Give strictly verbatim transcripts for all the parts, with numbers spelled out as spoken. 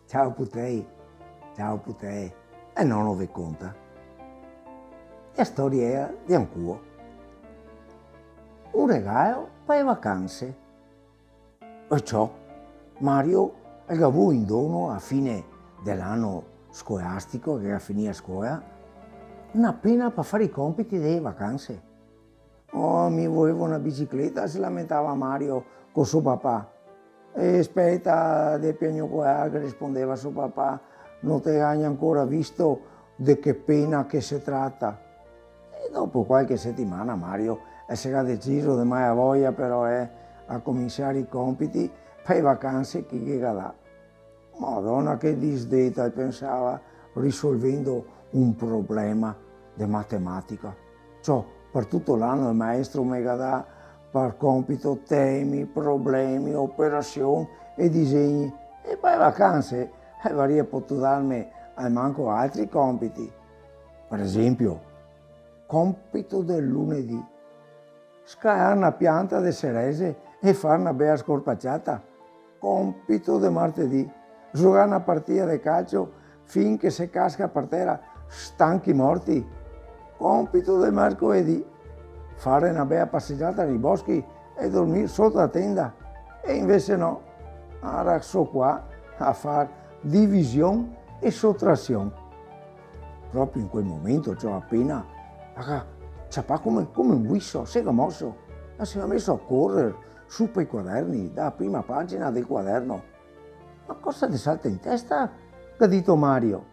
Ciao putei, ciao putee, e nono ve conta. E a storiea de ancuo. Un regalo pa e vacanse. E ciò, Mario el ga vuo in dono a fine de l'ano scolastico, che ga finì a scola, na pena pa far i compiti de vacanse. Oh, mi voevo na bicicleta, se lamentava Mario co so papà. E speta de piagnucolar, che rispondeva so papà, no te ga gnancora visto de che pena che se trata. E dopo qualche setimana Mario el se ga deciso de malavoia però, eh, a cominsiar i compiti pa e vacanse che i ghe ga dà. Madona, che disdeta, el pensava, risolvendo un problema de matematica. Ciò, par tuto l'ano el maestro me ga dà par compito temi, problemi, operasion e disegni. E pa e vacanse, eh, el varia potuo darme almanco altri compiti. Par esempio, compito del lunedì: scalar na pianta de serese e far na bea scorpaciata. Compito de martedì: zogar na partia de calcio fin che se casca par tera stanchi morti. Compito de mercoledì: far na bea pasegiata nei boschi e dormir soto a tenda. E invese no, ara so qua a far division e sotrasion. Proprio in quel momento, ciò, a pena la ga ciapà come, come un guiso, se ga moso, la se ga meso a corer su pa i quaderni, da prima pagina del quaderno. Ma cosa te salta in testa? Ga dito Mario.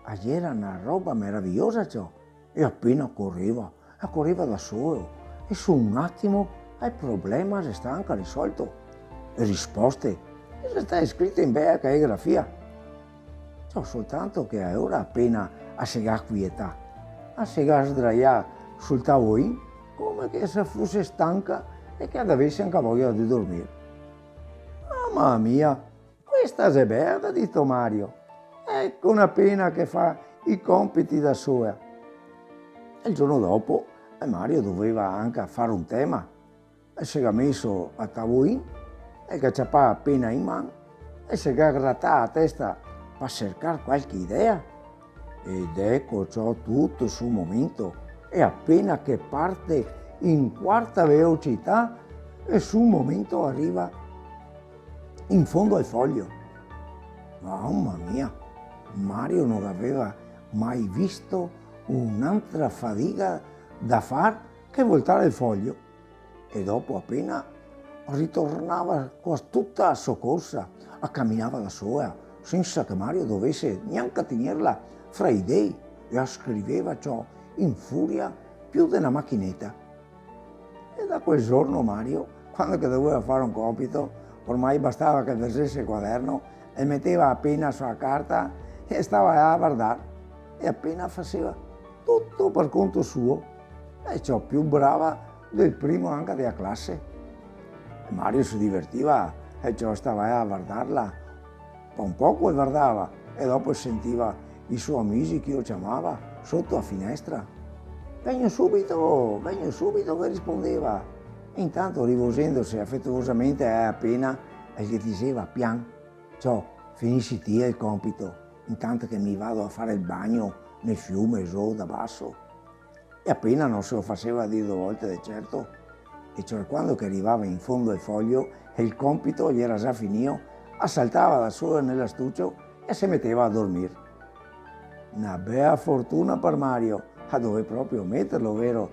A iera na roba meravigliosa, ciò. E a pena coreva, la coreva da sola, e su un atimo el problema xe stà anca risolto. E risposte xe stà scrite in bea caligrafia. Ciò, soltanto che alora a pena la se ga quietà, la se ga sdraià sul tavolin, come che se fuse stanca e che la gavese anca voia de dormir. Mama mia, questa xe bea, ga dito Mario. Eco na pena che fa i compiti da sola. E el giorno dopo, eh, Mario doveva anca far un tema. El se ga meso a tavolin, el ga ciapà a pena in man, el se ga gratà a testa pa sercar qualche idea. Ed eco ciò tuto su un momento, e a pena che parte in quarta veocità, e su un momento ariva in fondo al foglio. Mama mia, Mario no gaveva mai visto un'antra fadiga da far che voltar el foglio. E dopo a pena ritornava co tuta a so corsa, la caminava da sola, sensa che Mario dovese gnanca tegnerla fra i dei, e la scriveva ciò in furia più de na machineta. E da quel giorno Mario, quando che doveva far un compito, ormai bastava che versese el quaderno e meteva a pena su la carta e stava là a vardar, e a pena faseva tuto par conto suo, e ciò, più brava del primo anca de la clase. E Mario se divertiva, e ciò, stava là a vardarla. Pa un poco el vardava, e dopo el sentiva i so amisi che lo ciamava soto la finestra. "Vegno subito, vegno subito", che rispondeva. E intanto, rivolgendose afetuosamente a la pena, el ghe diseva pian: "Ciò, finisi ti el compito, intanto che mi vado a far el bagno nel fiume zo da baso." E a pena no se lo faseva dir do volte de certo, e ciò, quando che rivava in fondo al foglio e el compito el iera za finio, la saltava da sola nel lastucio e se meteva a dormir. Na bea fortuna par Mario, a dovè proprio meterlo, vero?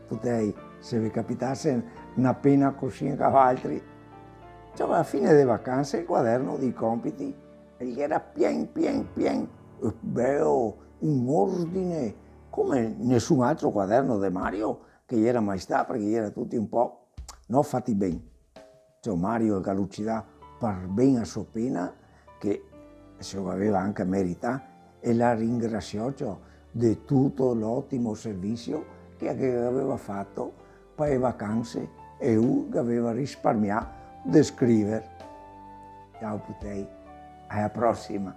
Putei, se ve capitase na pena cusì anca valtri. Ciò, a fine de vacanse el quaderno dei compiti el iera pien, pien, pien, e beo, in ordine, come nesun altro quaderno de Mario che iera mai stà, parché iera tuti un po' no fati ben. Ciò, Mario el ga lucidà par ben a so pena, che se lo gaveva anca merità, e la ringrasiò, ciò, de tuto l'otimo servisio che, che gaveva fato pa e vacanse, e lu gaveva risparmià de scriver. Ciao putei, a la prosima.